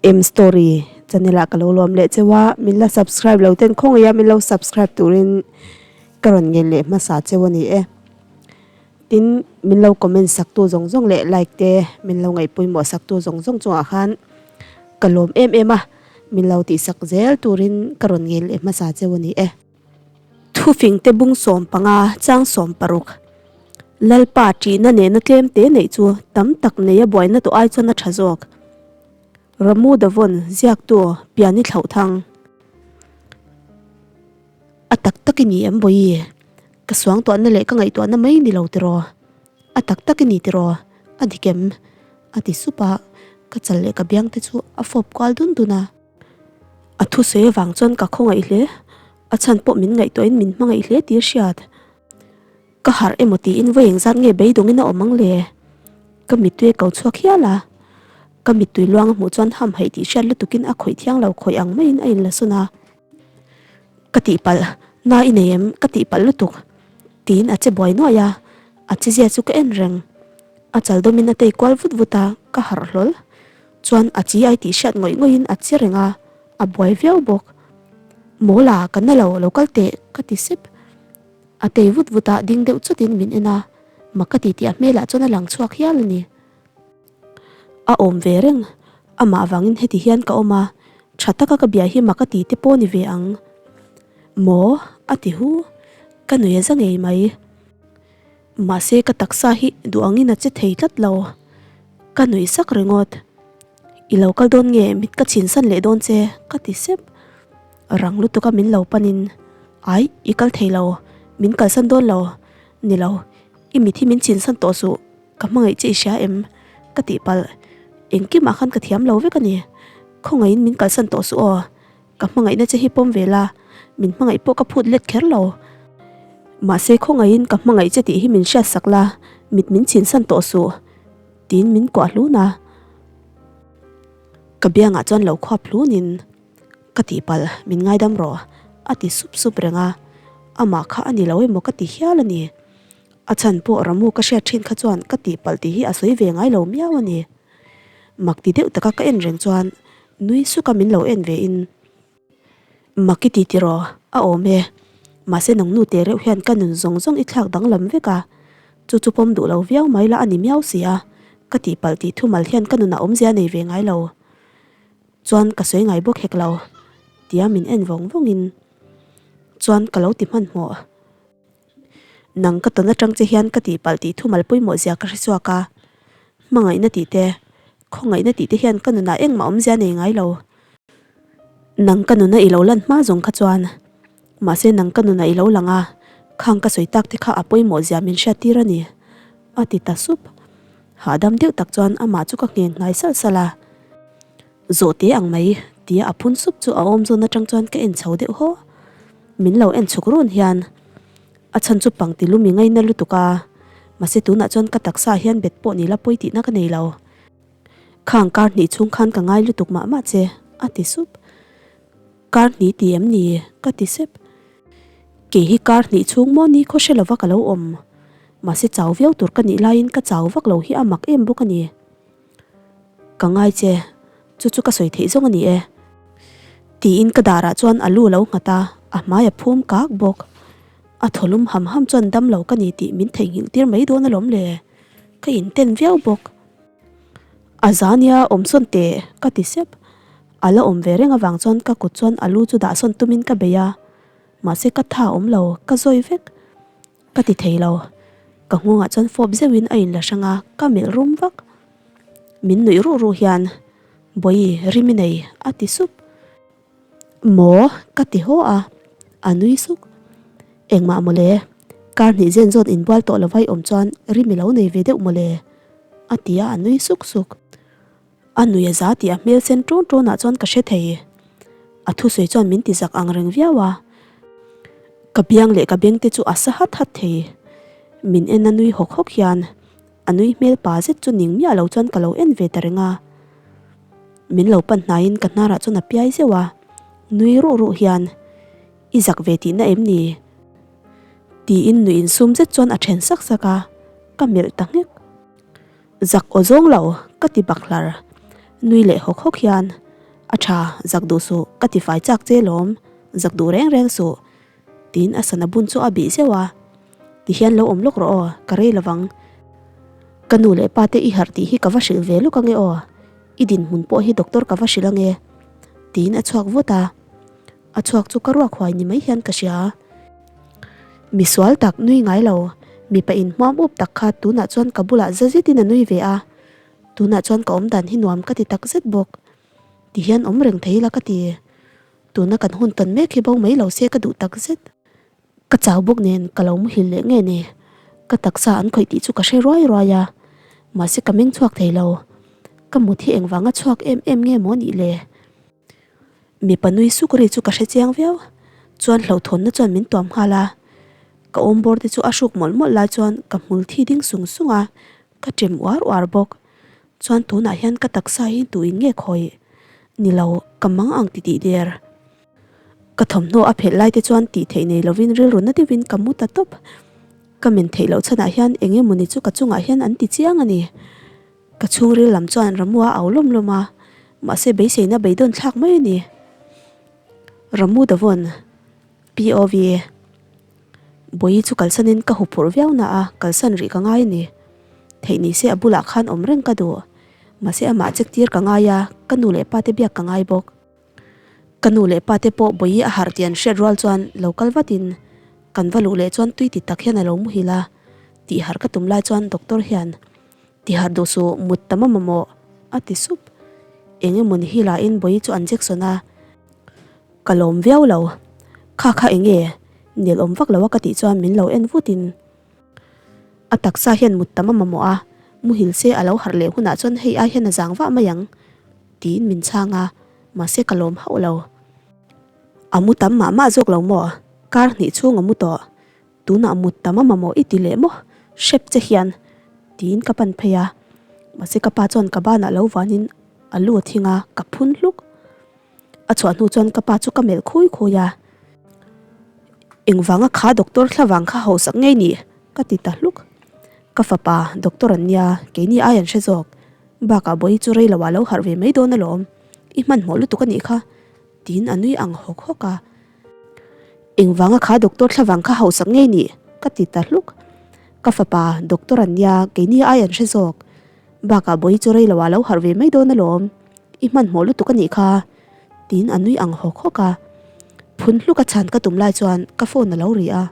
M story channel ah ka lo lawm leh cheu a, min la subscribe lo ten khawngaih a min lo subscribe turin ka rawn ngen leh hmasa cheu a ni e. Tin, min lo comment sak tu zawng zawng leh like te min lo ngaih pawimawh sak tu zawng zawng chungah khan ka lawm em em a, min lo tih sak zel turin ka rawn ngen leh hmasa cheu a ni e. Thufing te bung 15 chang 16 Lalpa ṭihna nena tlem te neih chu tam tak neia buaina tawh ai chuan a ṭha zawk. Ramu Davon ziaktu Piani Thlauhthang. A tak tak i ni em Bawihi? Ka suangtuahna leh ka ngaihtuahna mai ni lo tiraw? A tak tak i ni tiraw? A dik em? A ti sup a, ka chal leh ka biang te chu a fawp kual dun dun a. A thusawi avang chuan ka khawngaih hle, a chhan pawh min ngaihtuahin min hmangaih hle tih a hriat. Ka harh emaw tiin vawi engzat nge beidawngin a awm ang le? Ka mittui a ko chhuak hial a, ka mittui luang a hmuh chuan hamhaih tih hriat lutukin a khawih thiang lo khawih ang maiin a inla sawn a. Ka tihpalh, na i nei em? Ka tihpalh lutuk tiin a che buai nuaih a, a chezia chu ka en reng. A chal dawmin a tei kual vut vut a, ka harh hlawl. Chuan a chi ai tih hriat ngawih ngawih in a che reng a, a buai viau bawk. Mawla, ka na lo, lo kal teh, ka ti sep. A tei vut vut a, ding deuh chawt in min en a, mak ka ti tih a hmelah chuan a lang chhuak hial a ni. A awm ve reng, amah vangin heti hian ka awm a, tha taka ka bia hi mak a ti te pawh ni ve ang. Maw? a ti hu, ka nui a za ngei mai. Mahse ka taksa hi duh angin a che thei tlat lo. Ka nuih sak ringawt. I lo kal dawn nge mit ka chhinsan leh dawn che ka ti sep. Rang lutuk a min lo panin Ai, i kal thei lo, min kalsan dawn lo. Ni lo, i mit hi min chhinsan tawh suh, ka hmangaih che i hria em? Ka tih palh. Engkimah khan ka thiam lo vek a ni. Khawngaihin min kalsan tawh suh aw. Ka hmangaihna che hi pawm ve la, min hmangaih pawh ka phut let kher lo. Mahse khawngaihin ka hmangaih che tih hi min hriat sak la, mit min chhinsan tawh suh, tiin min kuah hlun a. Ka biangah chuan lo khuap hlunin, Ka tihpalh, min ngaidam rawh, a ti sup sup reng a. Amah kha a ni lo emaw ka ti hial a ni. A chhan pawh Ramu ka hriat thin kha chuan ka tihpalh tih hi a sawi ve ngai lo miau a ni. Mak ti deuh taka ka en reng chuan nui suka min lo en ve in, Mak i ti tiraw? A awm e. Mahse nang nu teh reuh hian ka nun zawng zawng i thlak danglam vek a, chu chu pawm duh lo viau mai la a ni miau si a, ka tihpalh tih thumal hian ka nunah awmzia nei ve ngai lo. Chuan ka sawi ngai bawk hek lo, tia min en vawng vawngin chuan ka lo ti hmanhmawh. Nang ka tawn atang che hian ka tihpalh tih thumal pawimawh zia ka hre chhuak a, hmangaihna tih te, khawngaihna tih te hian ka nunah engmah awmzia nei ngai lo. Nang ka nuna i lo lan hma zawng kha chuan, mahse nang ka nuna i lo lang a, khang ka sawi tak te kha a pawimawh zia min hriat tir a ni, a ti ta sup. Hahdam deuh tak chuan amah chu ka ngheng hnai salh salh a. Zawhte ang mai, tia a phun sup chu a awm zawn atang chuan ka en chho deuh haw. Min lo en chhuk run hian a chhan chu pangti lumi ngaina lutuk a, mahse tunah chuan ka taksa ah hian bet pawh ni la pawi tihna ka nei lo. Khang kar hnih chhung khan ka ngai lutuk mah mah che, a ti sup. Kar hnih ti em ni? ka ti sep. Kei hi kar hnih chhung maw ni khaw hre lova ka lo awm. Mahse chau viau tur ka nih laiin ka chau vak lo hi a mak em bawk a ni. Ka ngai che, chu chu ka sawi theih zawng a ni e. Tiin ka darah chuan a lu a lo nghat a, a hmai a phum kak bawk. A thaw lum ham ham chuan dam lo ka ni tih min theihnghilh tir mai dawn alawm le. Ka inten viau bawk. A za nia awm sawn teh ka ti sep. A la awm ve reng avang chuan ka kut chuan a lu chu dah sawn tumin ka bei a, mahse ka tha awm lo, ka zawi vek. Ka ti thei lo. Ka nghawngah chuan fawp zeuhin a inla hrang a, ka melh rum vak. Min nuih ruh ruh hian, Bawihi, rim i nei, a ti sup. Maw? ka ti haw a, a nui suk. Engmah mawle, kar hnih zen zawn inbual tawh lo vai awm chuan rim i lo nei ve deuh mawle, a ti a, a nui suk suk. A nui a za tih a hmel sen ṭawn ṭawnah chuan ka hre thei. A thusawi chuan min ti zak ang reng viau a. Ka biang leh ka beng te chu a sa hat hat thei. Min en a nui hawk hawk hian a nui hmel pa zet chu ning miah lo chuan ka lo en ve ta reng a. Min lo pan hnaiin ka hnarah chuan a piai zeuh a, nui ruh ruh hian, I zak ve tihna em ni? Tiin nui insum zet chuan a then sak sak a, ka melh ta nghek. Zak aw zawng lo, ka ti bak hlar. Nui leh hawk hawk hian. A tha, zak duh suh, ka ti fai chak che lawm, zak duh reng reng suh, tiin a sana bun chu a bih zeuh a. Tihian lo awm lawk rawh aw, ka rei lovang. Ka nu leh pa te i harh tih hi ka va hrilh ve lawk ange aw, i dinhmun pawh hi doctor ka va hrilh ange, tiin a chhuak vut a. A chhuak chu ka ruak huai ni mai hian ka hria. Misual tak nui ngai lo, mipa inhmuam up tak kha tunah chuan ka bulah za zetin a nui ve a. Tunah chuan ka awm dan hi nuam ka ti tak zet bawk. Ti hian awm reng thei ila ka ti. Tuna kan hun tawn mek hi bo mai lo se ka duh tak zet. Ka chau bawk nen ka lo muhil leh nge ni. Ka taksa an khawih tih chu ka hre ruai ruai a. Mahse ka meng chhuak thei lo. Ka mut hi engvanga chhuak em em nge maw nih le? Mipa nui suk ri chu ka hre chiang viau. Chuan hlauhthawnna chuan min tuam nghal a. Ka awm bawr te chu a hruk mawlh mawlh lai chuan ka hmul thi ding sung sung a. Ka ṭem uar uar bawk. Chuan tunah hian ka taksa hi duhin nge khawi? Ni lo, ka mang ang ti tih der. Ka thawmhnaw a phelh lai te chuan tih theih nei lovin rilru na deuhin ka mu ta tawp. Ka men theih loh chhanah hian eng emawni chu ka chungah hian an ti chiang a ni. Ka chhungril lam chuan Ramu a au lawm lawm a, mahse beiseina beidawn thlak mai a ni. Ramu Davawn, POV. Bawihi chu kalsanin ka huphurh viau na a, kalsan rih ka ngai a ni. Theih ni se a bulah khan awm reng ka duh. Mahse amah check tir ka ngai a, ka nu leh pa te biak ka ngai bawk. Ka nu leh pa te pawh Bawihi a harh tih an hriat rual chuan lo kal vatin kan va luh leh chuan tui ti tak hian a lo muhil a. Tih harh ka tum lai chuan doctor hian, Ti harh duh suh, mut tam a mamawh, a ti sup. Eng emawni hi lahin Bawihi chu an Jackson a. Ka lawm viau lo. Kha kha eng nge? Nel awm vak lo a ka tih chuan min lo en vut in a taksa hian mut tam a mamawh a, muhil se a lo harh leh hunah chuan hei ai hian a zang vah mai ang tiin min chhang a, mahse ka lawm hauh lo. A mu tam mah mah zawk lo maw? Kar hnih chhung a mu tawh. Tunah mut tam a mamawh i ti leh maw? Hrep che hian tiin ka pan phei a, mahse ka pa chuan ka banah lo vanin a lu a thing a, ka phun hluk. A chhuah hnu chuan ka pa chu ka melh khui khui a, Engvanga kha doctor thlavang kha hausak ngei ni? ka ti ta hluk. Ka fapa, doctor an nia, keini ai an hre zawk. Bakah bawihi chu rei loah lo harh ve mai dawn alawm, i hmanhmawh lutuk a nih kha, tiin a nui ang hawk hawk a. Engvanga kha doctor thlavang kha hausak ngei ni? ka ti ta hluk. Ka fapa, doctor an nia, keini ai an hre zawk. Bakah bawihi chu rei loah lo harh ve mai dawn alawm. I hmanhmawh lutuk a nih kha, tiin a nui ang hawk hawk a. Phun hluk a chhan ka tum lai chuan ka phone a lo ri a.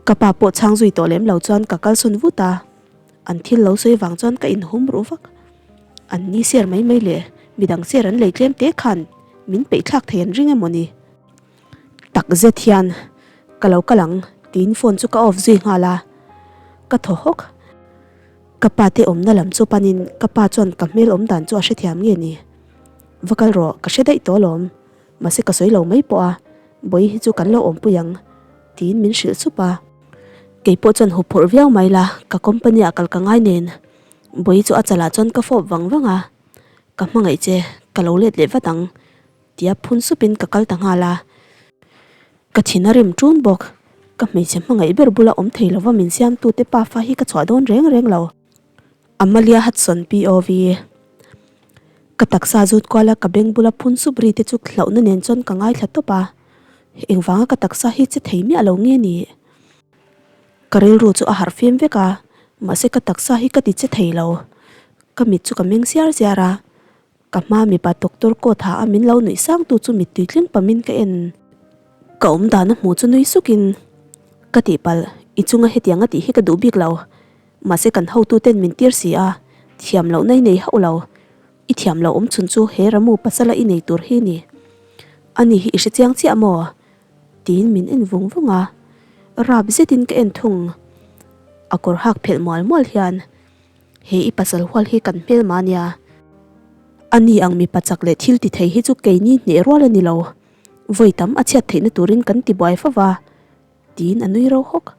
Ka pa pawh chhang zui tawh lem lo chuan ka kalsawn vut a. An thil lo sawi vang chuan ka inhum ruh vak. An ni ser mai mai leh midang ser an lei tlem te khan min peih thlak thei an ring emaw ni. Tak zet hian ka lo kal ang tiin phone chu ka off zui nghal a. Ka thaw hawk. Ka pa te awmna lam chu panin ka pa chuan ka hmel awm dan chu a hrethiam nge ni. Va kal rawh, ka hre daih tawh alawm. Mahse ka sawi lo mai pawh a, Bawihi hi chu kan lo awmpui ang tiin min hrilh sup a. Kei pawh chuan huphurh viau mai la, ka company ah kal ka ngai nen. Bawihi chu a chalah chuan ka fawp vang vang a, Ka hmangaih che, ka lo let leh vat ang tia phun supin ka kal ta nghal a. Ka thin a rim ṭun bawk. Ka hmeichhe hmangaih ber bula awm thei lova min siamtute pafa hi ka chhuah dawn reng reng lo. Amalia Hudson POV. Ka taksa zut kuala ka beng bula phun sup ri te chu hlauhna nen chuan ka ngaithla tawp a. Engvanga ka taksa hi che thei miah lo nge ni? Ka rilru chu a harh fim vek a, mahse ka taksa hi ka ti che thei lo. Ka mit chu ka meng siar siar a. Ka hma mipa doctor coat ha a min lo nuih sang tu chu mittui tling pamin ka en. Ka awm dan a hmu chu nui sukin, Ka tihpalh, i chunga hetiang a tih hi ka duh bik lo. Mahse kan hotu ten min tir si a, thiam lohna i nei hauh lo. I thiam loh awm chhun chu he Ramu pasala i nei tur hi ni. Ani hi i hre chiang chiah maw? Tiin min en vung vung a. Rap zetin ka en thung. A kawr hak phelh mual mual hian. He i pasal hual hi kan hmel mah nia. Ani ang mipa chak leh thil ti thei hi chu keini hneh rual a ni lo. Vawi tam a chhiat theihna turin kan ti buai fo va, tiin a nui ro hawk.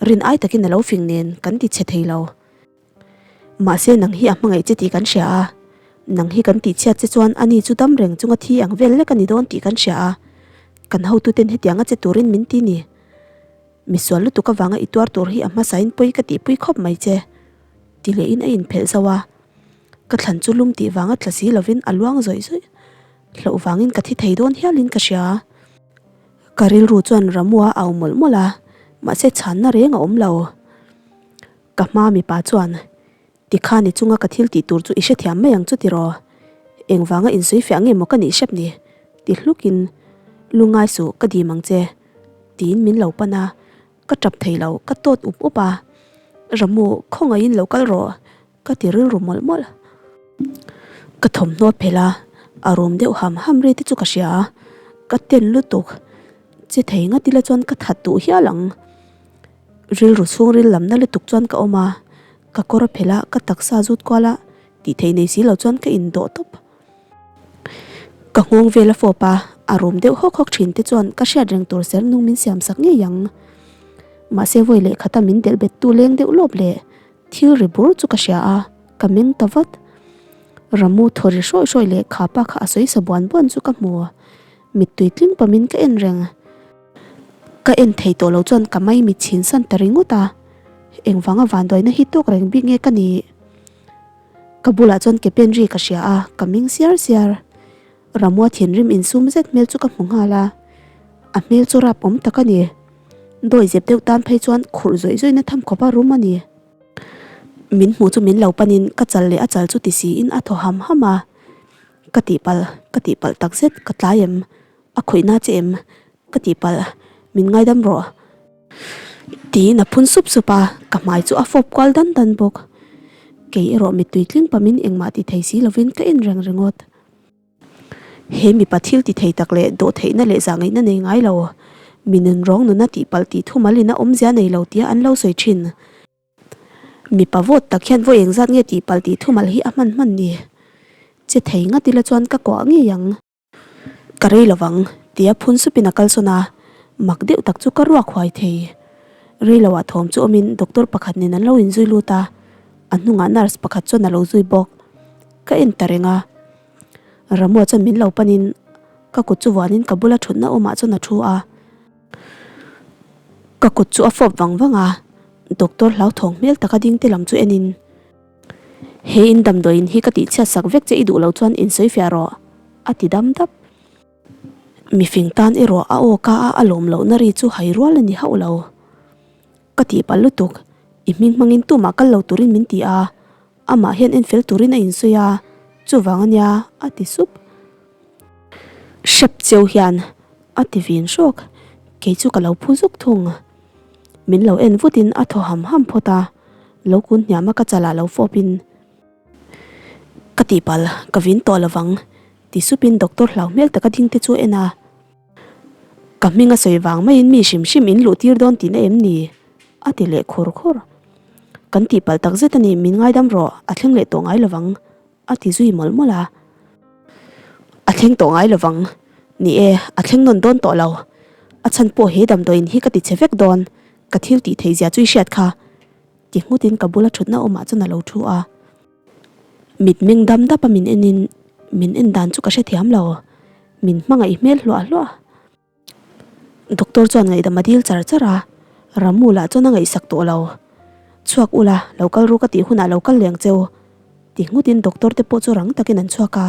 Rin ai takin a lo fing nen kan ti chhe thei lo. Mahse nang hi a hmangaih che tih kan hria a, nang hi kan tih chhiat che chuan ani chu dam reng chunga thi ang vel lek a ni dawn tih kan hria a, kan hotuten hetiang a che turin min ti ni. Misual lutuk avanga i tuar tur hi a hmasain pawi ka tihpui khawp mai che, ti lehin a inphelh zauh a. Ka thlan chu lum tih vanga tla si lovin a luang zawih zawih. Hlauh vangin ka thi thei dawn hialin ka hria. Ka rilru chuan Ramua a au mawlh mawlh a, mahse chhanna reng a awm lo. Ka hma mipa chuan, Tikhan i chunga ka thil tih tur chu i hrethiam mai ang chu tiraw? Engvanga insawifiah nge maw ka nih hrep ni? ti hlukin, Lungngai suh, ka dim ang che, tiin min lo pan a. Ka tap thei lo, ka tawt up up a. Ramu, khawngaihin lo kal rawh, ka ti rilru mawlh mawlh. Ka thawmhnaw phelh a, a rum deuh ham ham ri te chu ka hria a, ka ten lutuk. Che thei ngat ila chuan ka that duh hial ang. Rilru chhungril lamna lutuk chuan ka awm a, ka kawr a phelh a, ka taksa zut kual a, tih theih nei si lo chuan ka indawh tawp. Ka nghawng vel a fawp a, a rum deuh hawk hawk thin te chuan ka hriat reng tur ser nung min siam sak ngei ang. Mahse vawi leh khata min delh bet tu leng deuh lawp leh thil ri bur chu ka hria a, ka meng ta vat. Ramu thaw ri hrawih hrawih leh khapa kha a sawi sa buan buan chu ka hmu. Mittui tling pamin ka en reng. Ka en thei tawh lo chuan ka mai mit chhin san ta ringawt a, engvanga vanduaina hi tawk reng bik nge ka nih? Ka bulah chuan ke pen ri ka hria a, ka ming siar siar. Ramua thinrim insum zet hmel chu ka hmu nghal a, a hmel chu rap awm tak a ni. Dawi zep deuh tan phei chuan khurh zawih zawihna tham khawp a rum a ni. Min hmuh chu min lo panin ka chal leh a chal chu ti siin a thaw ham ham a. Ka tihpalh, ka tihpalh tak zet, ka tlai em? A khawihna che em? Ka tihpalh, min ngaidam rawh. Tiin a phun sup sup a, ka hmai chu a fawp kual dan dan bawk. Kei erawh mittui tling pamin engmah ti thei si lovin ka en reng ringawt. He mipa thil ti thei tak leh dawhtheihna leh zahngaihna nei ngai lo, mi nunrawng nuna tihpalh tih thumal in a awmzia nei lo tia an lo sawi thin. Mipa vawt tak hian vawi engzat nge tihpalh tih thumal hi a hman hman ni? Che thei ngat ila chuan ka kuah ngei ang. Ka rei lovang, tia phun supin a kalsawn a, mak deuh tak chu ka ruak huai thei. Rei loah thawm chu awmin doctor pakhat nen an lo inzui lut a, a hnungah nurse pakhat chuan a lo zui bawk. Ka en ta reng a. Ramua chuan min lo panin ka kut chu vuanin ka bula thutna awmah chuan a thu a. Ka kut chu a fawp vang vang a, doctor hlauthawng hmel taka ding te lam chu enin. He in damdawiin hi ka tihchhiat sak vek che i duh lo chuan insawi fiah rawh, a ti dam dap. Mifing tan erawh a aw ka a a lawm lohna ri chu hai rual a ni hauh lo. Ka tihpalh lutuk, i hming hmangin tumah kal lo turin min ti a, amah hian en fel turin a insawi a, chuvang a nia, a ti sup. Hrep cheu hian a ti vin hrawk, kei chu ka lo phu zuk thung. Min lo en vutin a thaw ham ham phawt a, lo kun hniam a ka chalah lo fawpin, Ka tihpalh, ka vin tawh lovang, ti supin doctor hlau hmel taka ding te chu a en a. Ka hming a sawi vang maiin mi hrim hrim in luh tir dawn tihna em ni? a ti leh khur khur. Kan tihpalh tak zet a ni, min ngaidam rawh, a thleng leh tawh ngai lovang, A ti zui mawlh mawlh a. A thleng tawh ngai lovang. Ni e, a thleng nawn dawn tawh lo. A chhan pawh he damdawiin hi ka ti che vek dawn. Ka thil tih theih zia chu i hriat kha. Ti nghutin ka bula thutna awmah chuan a lo thu a. Mitmeng dam dap a min enin min en dan chu ka hrethiam lo. Min hmangaih hmel hluah hluah. Doctor chuan ngaihdam a dil char char a, Ramu lah chuan a ngaihsak tawh lo. Chhuak ula, lo kal ru ka tih hunah lo kal leng cheu, ti nghutin doctor te pawh chu rang takin an chhuak a.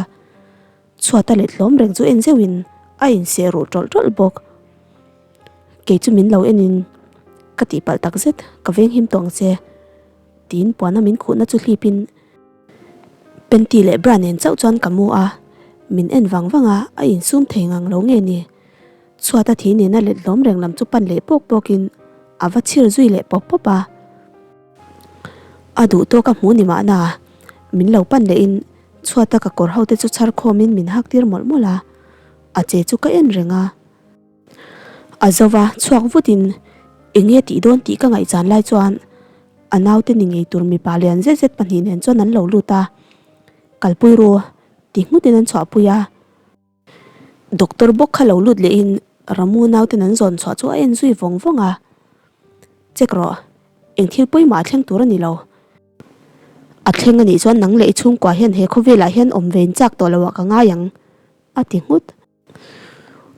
Chhuat a let hlawm reng chu en zeuhin a inseh ruh tawlh tawlh bawk. Kei chu min lo enin ka tihpalh takzet, ka venghim tawh ang che, tiin puana min khuhna chu hlipin, Panty leh bra nen chauh chuan ka mu a, min en vang vang a, a insum thei ngang lo nge ni. Chhuat a thi nena let hlawm reng lam chu pan leh pawk pawkin a va chhir zui leh pawp pawp a. A duh tawk a hmu ni mahna, min lo pan lehin chhuat a ka kawr ho te chu chhar khawmin min hak tir mawlh mawlh a, a che chu ka en reng a. A zova chhuak vutin eng nge tih dawn tih ka ngaihchan lai chuan a naute ni ngei tur mipa lian zet zet pahnih nen chuan an lo lut a, Kalpui ru ti nghutin an chhuahpui a. Doctor bawk kha lo lut lehin Ramu nauten an zawn chhuah chu a en zui vawng vawng a, Check rawh, eng thil pawimawh a thleng tur a ni lo. A thleng a nih chuan nang leh i chhungkua hian he khawvelah hian awm ve in chak tawh loah ka ngai ang, a ti nghut.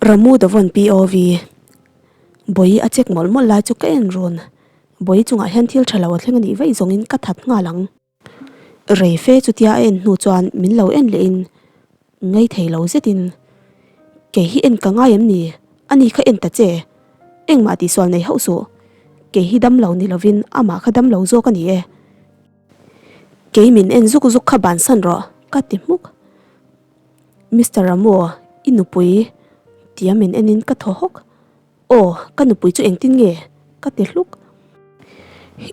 Ramu Dawvawn POV Bawi a check mawlh mawlh lai chu ka en run. Bawi chungah hian thil tha lo a thleng a nih vaih zawngin ka that nghal ang. Rei fe chutia a en hnu chuan min lo en leh in ngei thei lo zet in, Kei hi en ka ngai em ni? Ani kha en ta che. Engmah tihsual nei hauh suh. Kei hi dam lo ni lovin amah kha dam lo zawk a ni e. Kei min en zuk zuk kha bansan rawh ka ti hmuk. Mister Ramu, i nupui tia min enin ka thaw hawk. Aw, ka nupui chu engtin nge? ka ti hluk.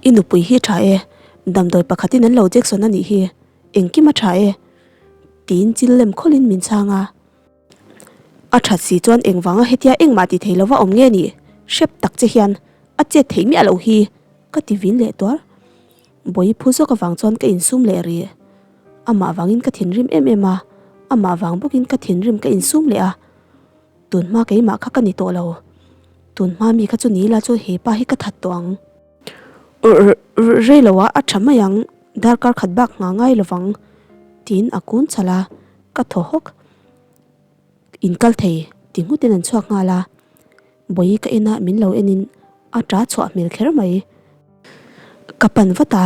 I nupui hi tha e, damdawi pakhatin an lo Jackson a nih hi, engkim a tha e, tiin chil lem khawlhin min chhang a. A that si chuan engvanga hetia engmah ti thei lova awm nge nih? Hrep tak che hian a chet theih miah loh hi, ka ti vin leh tuar. Bawi phu zawk avang chuan ka insum leh rih. Amah vangin ka thinrim em em a, amah vang bawkin ka thinrim ka insum leh a. Tunhma keimah kha ka ni tawh lo. Tunhma mi kha chu ni ila chu he pa hi ka that tawh ang. Rei lo ah a tha mai ang, darkar khat bak nghah ngai lovang tiin a kun chhalh a, ka thaw hawk. In kal thei ti nghutin an chhuak nghal a. Bawi ka en a min lo en in a ta chhuah hmel kher mai. Ka pan vat a,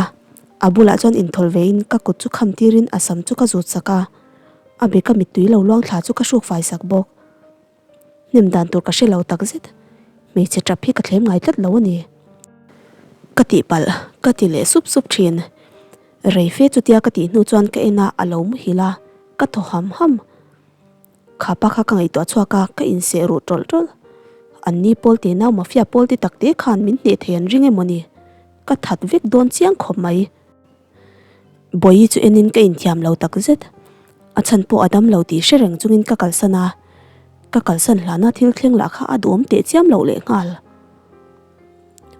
a bulah chuan inthawl ve in ka kut chu kham tir in a sam chu ka zut sak a, a beka mittui lo luang thla chu ka hruk fai sak bawk. Hnem dan tur ka hre lo tak zet, hmeichhe tap hi ka thlem ngai tlat lo a ni. Ka tihpalh ka ti leh sup sup thin. Rei fe chutia ka tih hnu chuan ka en a, a lo muhil a, ka thaw ham ham. Kha pa kha ka ngaihtuah chhuak a, ka inseh ruh tawlh tawlh. An ni pawl te nau mafia pawl te tak te khan min hneh thei an ring emaw ni? Ka that vek dawn chiang khawp mai. Bawihi chu enin ka inthiam lo tak zet. A chhan pawh a dam lo tih hre reng chungin ka kalsan a, ka kalsan hlana thil thleng lah kha a duhawm teh chiam loh leh nghal.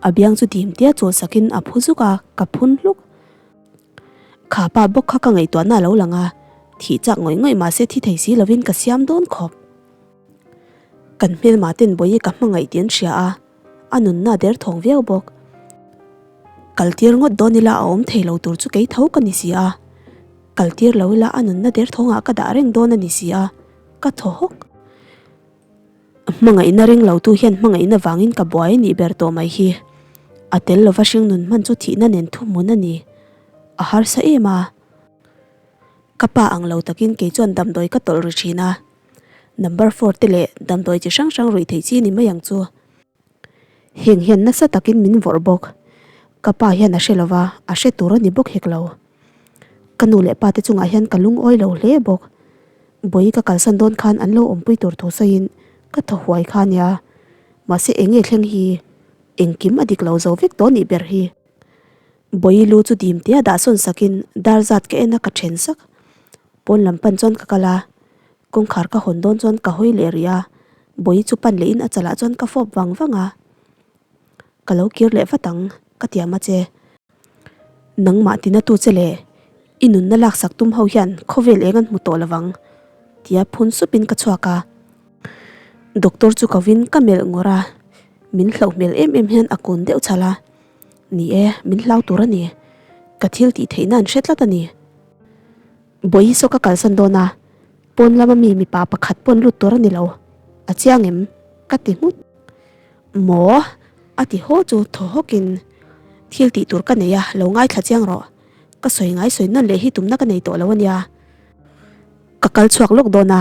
A biang chu dim tia chawl sakin a phu zuk a, ka phun hluk. Kha pa bawk kha ka ngaihtuahna a lo lang a, thih chak ngawih ngawih mahse thi thei si lovin ka siam dawn khawp. Kan hmelma ten Bawihi ka hmangaih tih an hria a, a nunna a derthawng viau bawk. Kaltir ngawt dawn ila a awm thei lo tur chu kei tho ka ni si a, kaltir lo ila a nunna derthawngah ka dah reng dawn a ni si a, ka thaw hawk. Hmangaihna ring lotu hian hmangaihna vangin ka buai a nih ber tawh mai hi. A tel lova hringnun hman chu thihna nen thuhmun a ni. A harsa em a. Ka pa ang lo takin kei chuan damdawi ka tawlh ri thin a. Number four te leh damdawi chi hrang hrang ruih theih chi ni mai ang chu. Heng hian nasa takin min vawrh bawk. Ka pa hian a hre lova, a hre tur a ni bawk hek lo. Ka nu leh pa te chungah hian ka lungawi lo hle bawk. Bawi ka kalsan dawn khan an lo awmpui tur thu sawiin ka thaw huai kha nia. Mahse eng nge thleng hi? Engkim a dik lo zo vek tawh nih ber hi. Bawi lu chu dim tia dah sawn sakin dar zat ka en a ka then sak. Pawn lam pan chuan ka kal a, kawngkhar ka hawn dawn chuan ka hawi leh rih a, Bawi chu pan lehin a chalah chuan ka fawp vang vang a. Ka lo kir leh vat ang, ka tiam a che. Nangmah tina tu che le, i nunna laksak tum ho hian khawvel eng an hmu tawh lovang, tia phun supin ka chhuak a. Doctor chu kovin ka melh ngawr a, min hlauh hmel em em hian a kun deuh chhalh a. Ni e, min hlau tur a ni. Ka thil tih theihna an hre tlat a ni. Bawihi saw ka kalsan dawn a, pawn lama mi mipa pakhat pawn lut tur a ni lo, a chiang em? ka ti nghut. Maw? A ti haw chu thaw hawkin, Thil tih tur ka nei a, lo ngaithla chiang rawh. Ka sawi ngai sawi nawn leh hi tumna ka nei tawh lo a nia. Ka kal chhuak lawk dawn a,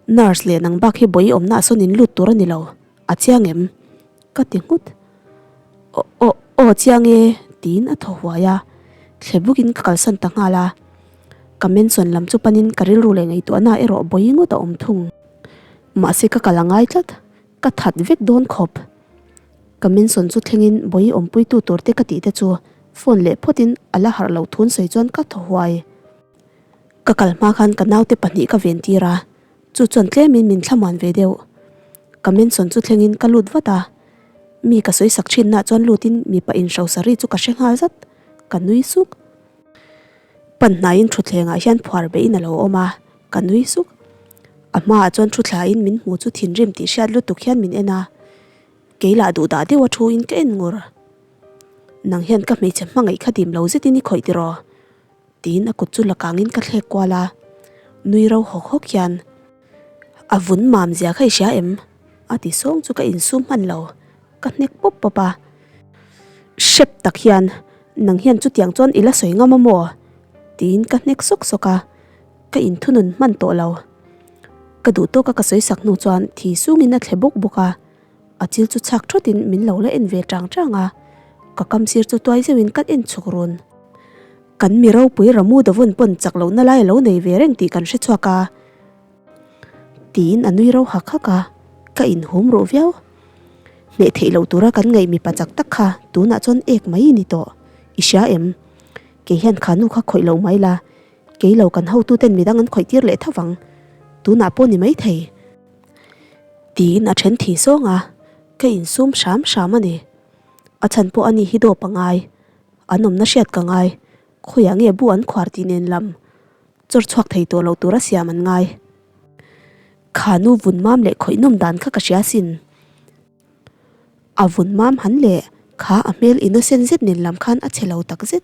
nurse leh nang bak hi bawi awmna ah sawn in lut tur a ni lo, a chiang em? Ka ti nghut. Aw aw aw chiang e, tiin a thaw huai a, thle bukin ka kalsan ta nghal a. Ka mensawn lam chu panin ka rilru leh ngaihtuahna erawh bawi ngawt a awm thung. Mahse ka kal a ngai tlat. Ka that vek dawn khawp. Ka mensawn chu thlengin bawi awmpuitu tur te ka tih te chu phone leh phawtin a la harh loh thun sawi chuan ka thaw huai. Ka kal hma khan ka naute pahnih ka ven tir a, chu chuan tlemin min thlamuan ve deuh. Ka mensawn chu thlengin ka lut vat a, mi ka sawi sak thinna chuan lutin mipa inhrosa ri chu ka hre nghal zat, ka nui suk. Pan hnaiin thutthlengah hian phuar beihin a lo awm a, ka nui suk. A hmaah chuan thu thlain min hmu chu thinrim tih hriat lutuk hian min en a, kei lah duhdah deuh a thuin ka en ngur. Nang hian ka hmeichhe hmangaih kha dim lo zetin i khawih tiraw? Tiin a kut chu la kangin ka thlek kual a, nui ro hawk hawk hian, A vun mam zia kha i hria em? A ti sawng chu ka insum hman lo, ka hnek pawp pawp a. Hrep tak hian, nang hian chutiang chuan i la sawi ngam a maw? Tiin ka hnek sawk sawk a, ka inthunun hman tawh lo. Ka duh tawka ka sawi sak hnu chuan thi sungin a thle bawk bawk a, a chil chu chhak thawtin min lo la en ve chang chang a, ka kam sir chu tuai zeuhin ka en chhuk run. Kan mi ropui Ramu Davun pawn chak lohna lai a lo nei ve reng tih kan hre chhuak a. Tiin a nui ro hak hak a, ka inhum ruh viau. Hneh theih loh tura kan ngaih mipa chak tak kha tunah chuan ek mai i ni tawh, i hria em? Kei hian kha nu kha khawih loh mai la, kei lo kan hotuten midang an khawih tir leh tho vang, tunah pawh ni mai thei. Tiin a then thi zawng a, ka insum hram hram a ni. A chhan pawh a ni hi dawp a ngai, an awmna hriat ka ngai, khawiah nge bu an khuar tih nen lam chawr chhuak thei tawh lo tura siam an ngai. Kha nu vun mam leh khawih nawm dan kha ka hria sin. A vun mam han leh kha a hmel innocent zet nen lam khan a che lo tak zet.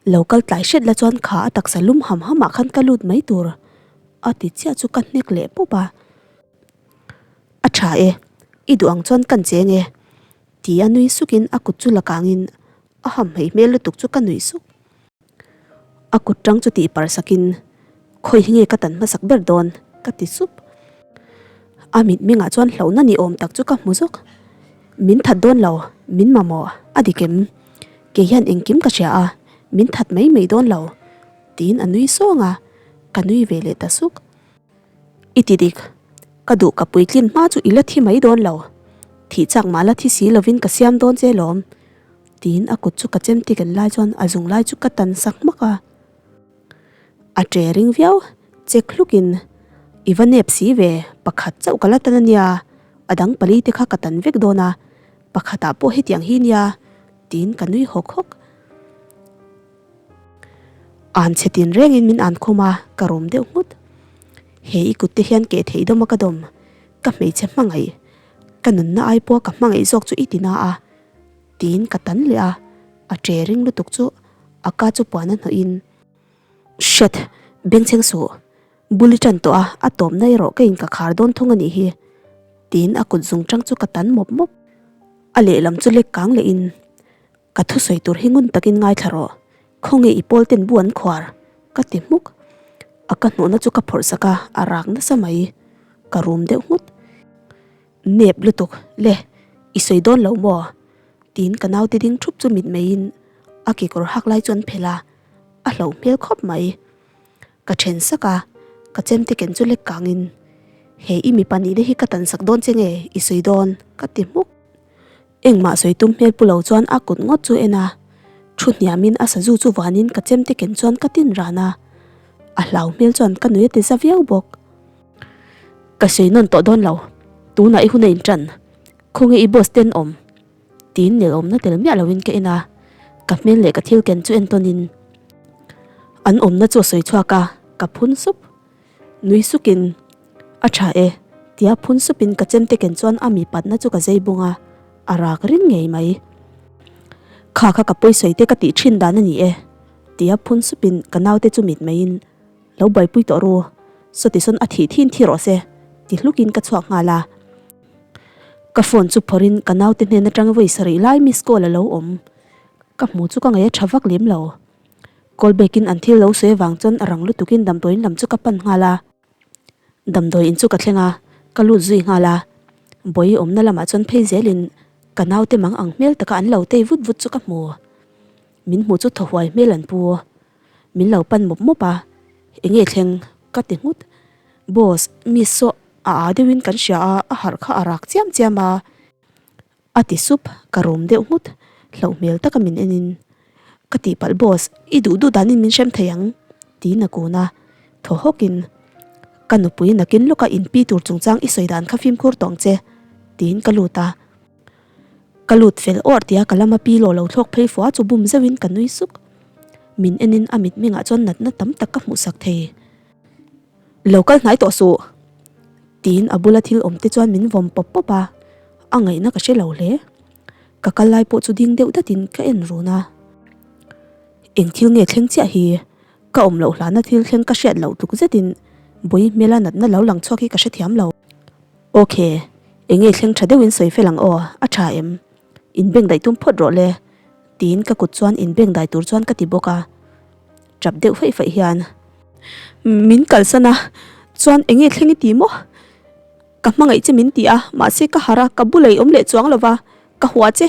Lo kal tlai hret la chuan kha a taksa lum ham ham ah khan ka lut mai tur a ti chiah chu ka hnek leh pawp a. A tha e, i duh ang chuan kan cheng e ti a nui suk in a kut chu la kang in a ham hmei hmel lutuk chu ka nuih suk. A kut tang chu tih par sakin, Khawi hi nge ka tan hmasak ber dawn? ka ti sup. A mitmengah chuan hlauhna ni awm tak chu ka hmu zawk. Min that dawn lo, min mamawh, a dik em? Kei hian engkim ka hria a, min that mai mai dawn lo, tiin a nui sawng a, ka nui ve leh ta suk. I ti dik, ka duh ka puitlin hma chu i la thi mai dawn lo, thih chak mah la thi si lovin ka siam dawn che lawm, Tiin a kut chu ka chem tik an lai chuan a zung lai chu ka tan sak hmak a. A che ring viau, chek hlukin, I va nep si ve, pakhat chauh ka la tan a nia, a dang pali te kha ka tan vek dawn a, pakhatah pawh hetiang hi nia, tiin ka nui hawk hawk. An chhe tin rengin min an khum a, ka rum deuh nghut. He i kut te hian keh theih dawm a ka dawm, ka hmeichhe hmangaih, ka nunna ai pawha ka hmangaih zawk chu i ti na a. Tiin ka tan leh a, a che ring lutuk chu a ka chu puan a hnawhin, Shit! Bengchheng suh, bul i tan tawh a, a tawpna erawh ka in ka khar dawn thung a nih hi, tiin a kut zung tang chu ka tan mawp mawp. A lehlam chu lek kang lehin, Ka thusawi tur hi ngun takin ngaithla rawh, khawnge i pawl ten bu an khuar? ka ti hmuk. A ka hnawhna chu ka phawrh sak a, a rak nasa mai. Ka rum deuh nghut. Nep lutuk, le, i sawi dawn lo maw? Tiin ka naute ding thup chu mitmeiin a kekawr hak lai chu an phelh a, a hlauh hmel khawp mai. Ka then sak a, ka chemte ken chu lek kangin, He i mipa nihna hi ka tan sak dawn che nge i sawi dawn? ka ti hmuk. Engmah sawi tum hmel pu lo chuan a kut ngawt chu en a, thu hniamin a sazu chu vanin ka chemte ken chuan ka tin ran a, a hlau hmel chuan ka nui a ti za viau bawk. Ka sawi nawn tawh dawn lo, tunah i hun a inṭan, khawnge i boss ten awm? Tiin nelawmna tel miah loin ka en a, ka hmel leh ka thil ken chu entawnin an awmna chu a sawi chhuak a, ka phun sup. Nui sukin, A ṭha e, tia phun supin ka chemte ken chuan a mi patna chu ka zei bung a, a rak ring ngei mai. Kha kha ka pawisawi te ka tih ṭhin dan a ni e, tia phun supin ka naute chu mitmeiin Lo buaipui tawh ru, sawti sawn a thih thin thi rawh se, ti hlukin ka chhuak nghal a. Ka phone chu phawrhin ka naute hnen atang vawi sarih lai miss call a lo awm. Ka hmu chu ka ngaih a tha vak lem lo. Call back in an thil lo sawi avang chuan a rang lutukin damdawiin lam chu ka pan nghal a. Damdawiin chu ka thleng a, ka lut zui nghal a. Bawi awmna lamah chuan phei zelin ka naute mang ang hmel taka an lo tei vut vut chu ka hmu. Min hmu chu thaw huai hmel an pu. Min lo pan mawp mawp a, Enge thleng? ka ti nghut. Boss, miss saw a aa deuhin kan hria a, a harh kha a rak chiam chiam a. A ti sup, ka rum deuh nghut. Hlauh hmel taka min enin, Ka tihpalh boss, i duh duh danin min hrem thei ang, tiin a kun a. Thaw hawkin, Ka nupui nakin lawka inpi tur chungchang i sawi dan kha fimkhur tawh ang che, tiin ka lut a. Ka lut fel awrh tia ka lama pi law lo thlawk phei fua chu bum zeuhin ka nui suk. Min enin a mitmengah chuan natna tam tak ka hmuhsak thei. Lo kal hnai tawh suh! Tiin a bula thil awm te chuan min vawm pawp pawp a, a ngaihna ka hre lo hle. Ka kal lai pawh chu ding deuh datin ka en run a. Eng thil nge thleng chiah hi? Ka awm loh hlana thil thleng ka hriat loh tluk zetin Bawi hmela natna lo lang chhuak hi ka hrethiam lo. Ok, enge thleng tha deuhin sawi fel ang aw, a tha em? Inbeng daih tum phawt rawh le, tiin ka kut chuan inbeng dai tur chuan ka ti bawk a. Ṭap deuh faih faih hian, Min kalsan a, chuan eng nge thleng i ti maw? Ka hmangaih che min ti a, mahse ka harh a, ka bula i awm leh chuang lo va, ka hua che,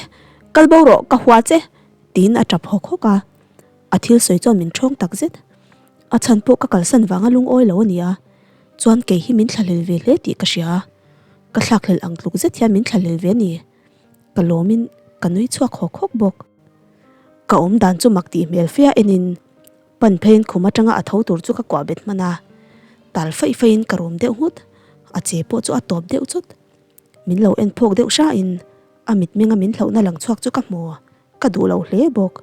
kal bo rawh, ka hua che, tiin a ṭap hawk hawk a. A thil sawi chuan min ṭhawng tak zet. A chhan pawh ka kalsan vanga lungawi lo a ni a, chuan kei hi min thlahlel ve hle tih ka hria a, ka thlakhlelh ang tluk zet hian min thlahlel ve a ni. Ka lawmin ka nui chhuak hawk hawk bawk. Ka awm dan chu mak tih hmel fea enin pan pheiin khum atanga a tho tur chu ka kuah bet hman a, tal faih faihin ka rum deuh nghut, a che pawh chu a tawp deuh chawt. Min lo en phawk deuh hrain a mitmenga min hlauhna lang chhuak chu ka hmu, ka duh lo hle bawk.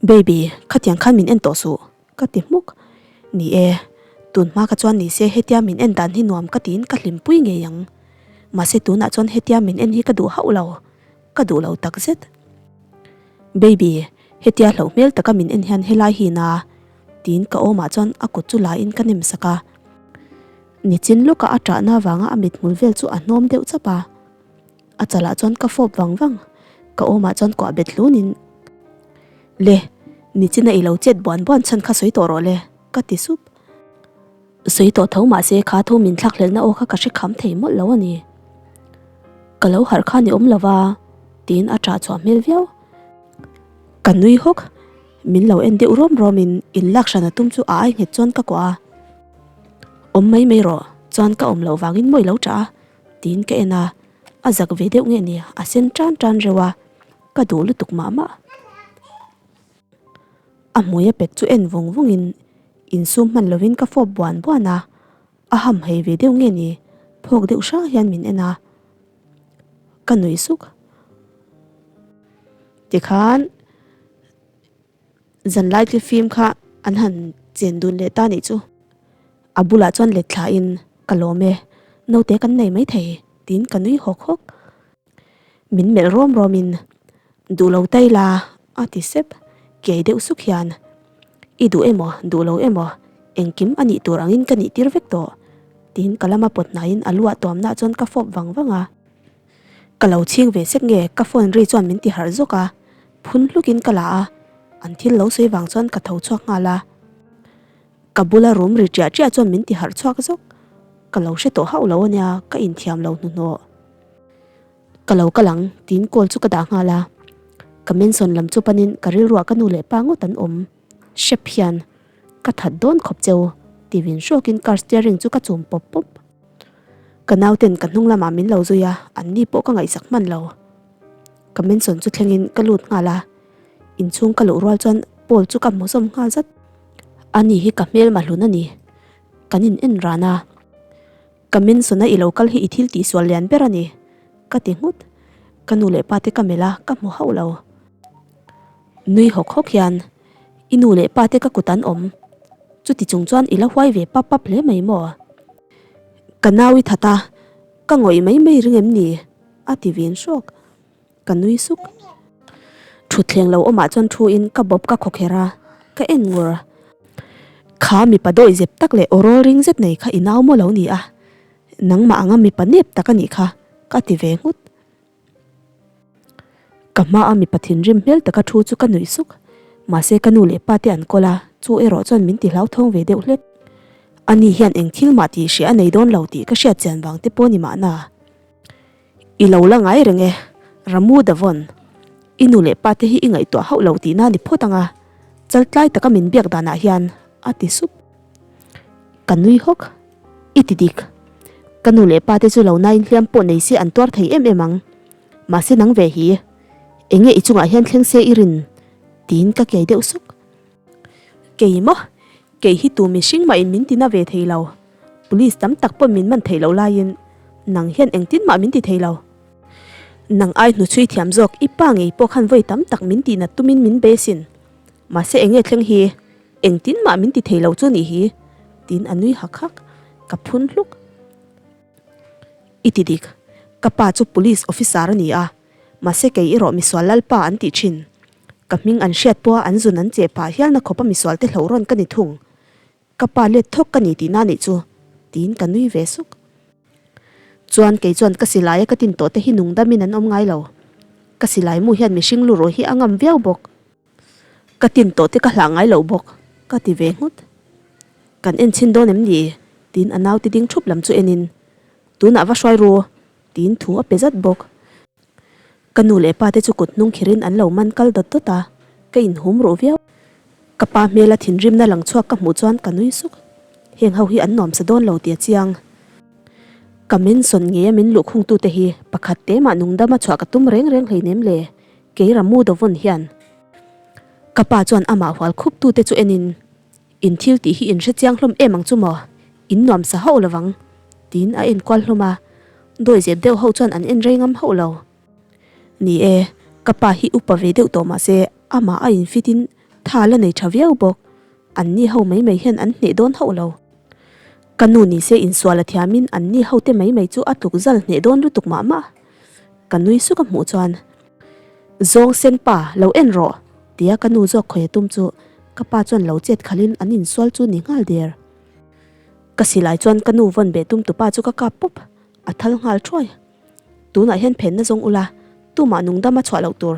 Baby, khatiang khan min en tawh suh, ka ti hmuk. Ni e, tun hma ka chuan ni se hetia min en dan hi nuam ka tiin ka hlimpui ngei ang. Mahse tunah chuan hetia min en hi ka duh hauh lo. Ka duh lo tak zet. Baby, hetia hlauh hmel taka min en hian helai hi na tiin ka awmah chuan a kut chu la in ka nem sak a. Nichin lawka a ṭahna avanga a mithmul vel chu a hnawm deuh chap a. A chalah chuan ka fawp vang vang, ka awmah chuan kuah bet hlunin, Le, nichina i lo chet buan buan chhan kha sawi tawh rawh le, ka ti sup. Sawi tawh tho mahse kha thu min thlak hlelhna aw kha ka hre kham thei mawlh lo a ni. Ka lo harh khan i awm lo va, tiin a ṭah chhuah hmel viau. Ka nui hawk, min lo en deuh rawm rawmin in lak hran a tum chu a ai nghet chuan ka kuah a. Awm mai mai rawh, chuan ka awm loh vangin mawi lo ṭah a, tiin ka en a, a zak ve deuh nge ni, a sen tan tan reuh a, ka duh lutuk mah mah. A hmui a pet chu en vung vungin insum hman lovin ka fawp buan buan a, a ham hei ve deuh nge ni, phawk deuh hrang hian min en a, ka nuih suk. Tikhan zanlai thlifim kha an han chen dun leh ta nih chu. A bulah chuan let thlain ka lawm e, naute kan nei maithei tiin ka nui hawk hawk. Min melh rawm rawmin, Duh lo tai la, a ti sep, kiai deuh suk hian. I duh emaw, duh lo emaw, engkim a nih tur angin ka nih tir vek tawh, tiin ka lama pawt hnaiin a luah tuamna chuan ka fawp vang vang a. Ka lo chhing ve sek nge ka phone ri chuan min ti harh zawk a, phun hlukin ka la a, an thil lo sawi vang chuan ka tho chhuak nghal a. Ka bula rum ri ṭiah ṭiah chuan min ti harh chhuak zawk, ka lo hre tawh hauh lo a nia, ka inthiam lo hnuhnawh. Ka lo kal ang, tiin call chu ka dah nghal a. Ka mensawn lam chu panin ka rilruah ka nu leh pa ngawt an awm. Hrep hian ka that dawn khawp cheu, ti vin hrawkin car steering chu ka chum pawp pawp. Ka nauten ka hnung lamah min lo zui a, an ni pawh ka ngaihsak hman lo. Ka mensawn chu thlengin ka lut nghal a, inchhung ka luh rual chuan Paul chu ka hmu zawm nghal zat. Ani hi ka hmel mahlun a ni, kan in en ran a. Ka mensona i lo kal hi i thil tihsual lian ber a ni, ka ti nghut. Ka nu leh pa te ka melh a, ka hmu hauh lo. Nui hawk hawk hian, I nu leh pa te ka kut an awm. Chuti chung chuan i la huai ve pap pap hle mai maw? Ka nau i that a, ka ngawih mai mai ring em ni? a ti vin hrawk. Ka nui suk. Thutthleng lo awmah chuan thu in ka bawp ka khawkher a, ka en ngur. Kha mipa dawih zep tak leh aw rawl ring zet nei kha i nau maw lo ni a, nangmah anga mipa nep tak a nih kha, ka ti ve nghut. Ka hmaa mipa thinrim hmel taka thu chu ka nuih suk. Mahse ka nu leh pa te an kawl a, chu erawh chuan min ti hlauthawng ve deuh hlek. Ani hian eng thil mah tih hriah a nei dawn lo tih ka hriat chian vang te pawh ni mahna. I lo la ngai reng e, Ramu Davon. I nu leh pa te hi i ngaihtuah hauh lo tihna ni phawt ang a, chaltlai taka min biak danah hian, a ti sup. Ka nui hawk. I ti dik. Ka nu leh pa te chu lo nain hliam pawh nei se an tuar thei em em ang. Mahse nang ve hi, enge i chungah hian thleng se i rin? tiin ka kiai deuh suk. Kei maw? Kei hi tu mihring mahin min tina ve thei lo. Police tam tak pawn min man theih loh laiin nang hian engtin mah min ti thei lo. Nang ai hnuchhui thiam zawk i pa ngei pawh khan vawi tam tak min tihnat tumin min be sin. Mahse enge thleng hi engtin mah min ti thei lo chu nih hi tiin a nui hak hak. Ka phun hluk. I ti dik. Ka pa chu police officer a ni a, mahse kei erawh misual lalpa an tih thin. Ka hming an hriat pawha an zun an cheh phah hialna khawpa misual te hlauh rawn ka ni thung. Ka pa let thawk ka ni tihna nih chu, tiin ka nui ve suk. Chuan kei chuan ka silaia ka tin tawh te hi nung damin an awm ngai lo. Ka silai mu hian mihring lu ruh hi a ngam viau bawk. Ka tin tawh te ka hlah ngai lo bawk, ka ti ve nghut. Kan en chhin dawn em ni? Tiin a naute ding thup lam chu enin, Tunah va hruai ru, tiin thu a pe zat bawk. Ka nu leh pa te chu kut hnung khirin an lo man kal dawt dawt a, ka inhum ruh viau. Ka pa hmela thinrimna lang chhuak ka hmuh chuan ka nui suk. Heng ho hi an nuamsa dawn lo tih a chiang. Ka men sawn ngei a min luhkhungtute hi pakhat te mah nungdama chhuah ka tum reng reng hleinem le, kei Ramu Dawvawn hian. Ka pa chuan amah hual khup tute chu enin, In thil tih hi in hre chiang hlawm em ang chu maw? In nuam sa hauh lovang, tiin a en kual hlawm a. Dawihzep deuh ho chuan an en rei ngam hauh lo. Ni e, ka pa hi upa ve deuh tawh mahse amah a infit in tha la nei tha viau bawk. An ni ho mai mai hian an hneh dawn hauh lo. Ka nu ni se insual a thiamin an ni ho te mai mai chu a tluk zal hneh dawn lutuk mah mah. Ka nui suk a hmuh chuan, Zawng sen pa, lo en rawh! Tia ka nu zawk khawi a tum chu ka pa chuan lo chet khalhin an insual chu ni nghal der. Ka silai chuan ka nu vawn beh tum tupa chu ka kap pawp, a thal nghal thuai. Tunah hian phenna zawng ula, tumah nungdam a chhuah loh tur.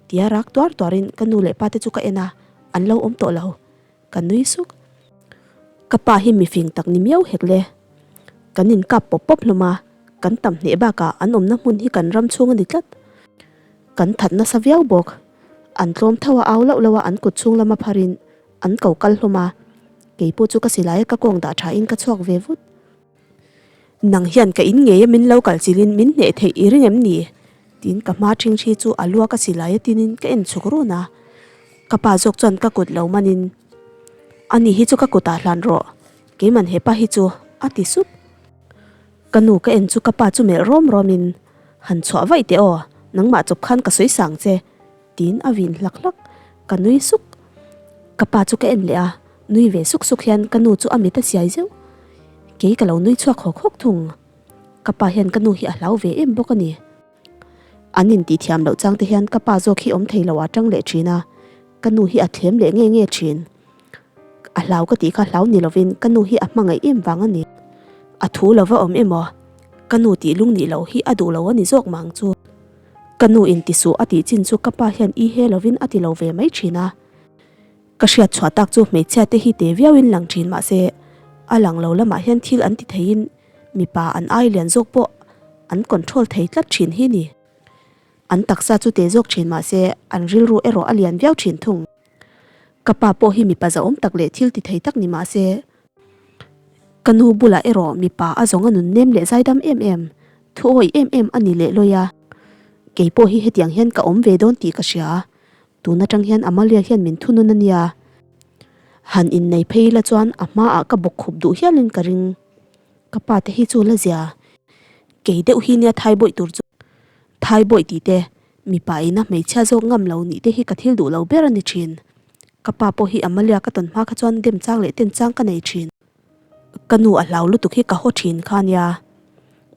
Tia rak tuar tuarin ka nu leh pa te chu ka en a, an lo awm tawh lo. Ka nui suk. Ka pa hi mifing tak ni miau hek le. Kan inkap pawp pawp hlawm a, kan tam hneh bakah an awmna hmun hi kan ram chhung a ni tlat. Kan that nasa viau bawk. An tlawm tho a au loh loh a an kut chhung lama pharin an ko kal hlawm a. Keipawh chu ka silai a ka kawng dah thain ka chhuak ve vut. Nang hian ka in ngei a min lo kal chilhin min hneh theih i ring em ni? Tiin ka hma ṭhing ṭhi chu a lua ka silai a tinin ka en chhuk run a. Ka pa zawk chuan ka kut lo manin, Ani hi chu ka kutah hlan rawh, keiman hepa hi chu, a ti sup. Ka nu ka en chu ka pa chu melh rawm rawmin, Han chhuah vaih teh aw, nangmah chawp khan ka sawi sang che, Tiin a vin hlak hlak, ka nui suk. Ka pa chu ka en leh a, nui ve suk suk hian ka nu chu a mit a siai zeuh. Kei ka lo nui chhuak hawk hawk thung. Ka pa hian ka nu hi a hlau ve em bawk a ni. An intih thiam loh chang te hian ka pa zawk hi awm thei lo a tang leh thin a, ka nu hi a thlem leh nge nge thin. A hlau ka tih kha hlau ni lovin ka nu hi a hmangaih em vang a ni. A thu lova awm emaw, ka nu tih lung nih loh hi a duh lo a ni zawk mah ang chu. Ka nu in ti suh a tih chin chu ka pa hian i he lovin a ti lo ve mai thin a. Ka hriat chhuah tak chu hmeichhia te hi te viauin lang thin mahse a lang lo lamah hian thil an ti theiin mipa an ai lian zawk pawh an control thei tlat thin hi ni. An taksa chu te zawk thin mahse an rilru erawh a lian viau thin thung. Ka pa pawh hi mipa zahawm tak leh thil ti thei tak ni mahse ka nu bulah erawh mipa a zawng a nun nem leh zaidam em em, thu awih em em a ni leh lawi a. Kei pawh hi hetiang hian ka awm ve dawn tih ka hria. Tun atang hian Amalia hian min thunun a nia. Han innei phei ila chuan a hmaah ka bawk khup duh hialin ka ring. Ka pa te hi chu la zia. Kei deuh hi nia thai bawih tur chu. Thai bawih tih te, mipa ina hmeichhia zawk ngam lo nih te hi ka thil duh lo ber a ni thin. Ka pa pawh hi Amalia ka tawn hma kha chuan dem chang leh ten chang ka nei thin. Ka nu a hlau lutuk hi ka haw thin kha nia.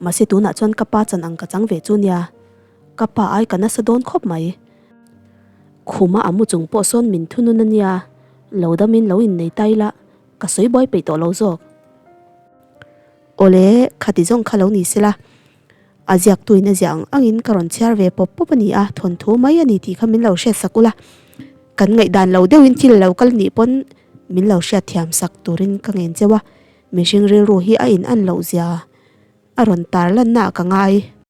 Mahse tunah chuan ka pa chan ang ka chang ve chu nia. Ka pa ai ka nasa dawn khawp mai. Khuma a mu chung pawh sawn min thunun a nia. Lo damin lo innei ta ila ka sawi buai peih tawh lo zawk. Awle, khati zawng kha lo ni sela. A ziaktuin a ziah ang angin ka rawn chhiar ve pawp pawp a ni a, thawnthu mai a ni tih kha min lo hriat sak ula. Kan ngaihdan lo deuhin thil a lo kal nih pawn min lo hriat thiam sak turin ka ngen cheu a, mihring rilru hi a in an loh zia a rawn tar lanna ah ka ngai.